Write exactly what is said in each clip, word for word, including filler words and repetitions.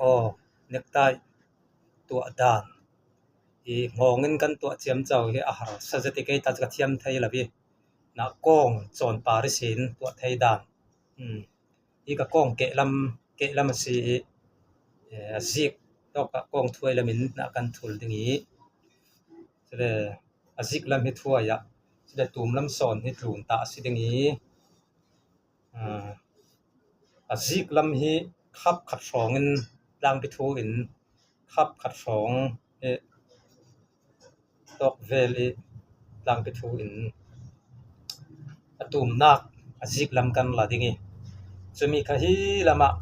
Aw, necktie tuah dan. I ngawngin kan tuah ciamco hi a harsa zet i, kei ta ka thiam thei lo i. Na kawng cawn par i sin tuah thei dan. Hmm. I ka kawng kehlam, kehlam a si i, eh, a zik tawk a kawng thuai lamin na kan thul ding i. Chule a zik lam hi thuai a, chule tum lam sawn hi tlun ta a si ding i. Ah, a zik lam hi khap khat hrawngin tlangpi thu in, khap khat hrawng hi tawk vel i tlangpi thu in a tumnak a zik lam kan la ding i, chumi kha hi lamah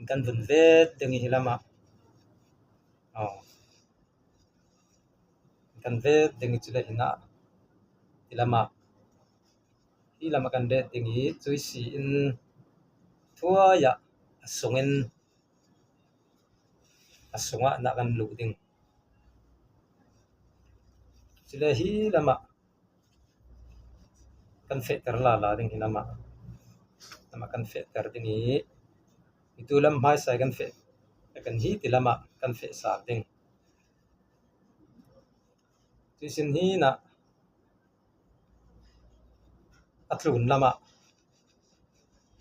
kan vun vet ding i, hi lamah. Aw. Kan vet ding i, chule hinah hi lamah, hi lamah kan vet ding i, chui si in thuai a, a sungin, a sungah na kan luh ding. Chule hi lamah kan fehter lala ding, hi lamah, lamah kan fehter ding i, i tu lam hmaisa kan feh, kan hi ti lamah kan feh sal ding. Tuisin hi na a tlun lamah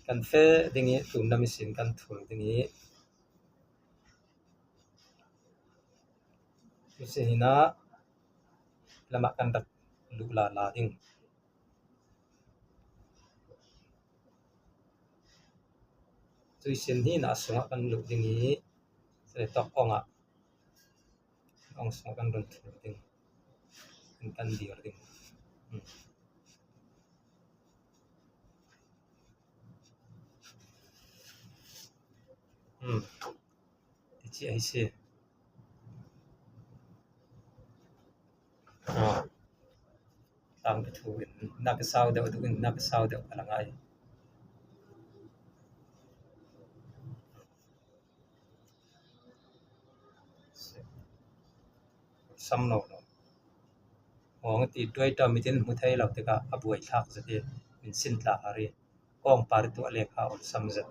kan feh ding i, tlun lam i sin kan thul ding i, tuisin hi na lamah kan rak luh lala ding. Tuisin hi na a sungah kan luh ding i, sele tawk awngah, awng sungah kan run thul ding, kan, kan dir ding. Hmm. Hmm. Ti ci a hi si. Ah. Tang ka thu in, na ka sau deuh, deuh in, na ka sau deuh ka la ngai. Sam lo lo. Awng ti duai ta mitin hmu thei lo tikah a buai thlak zet i, min sin tla hari. Kawng par tuah lekha awlsam zet.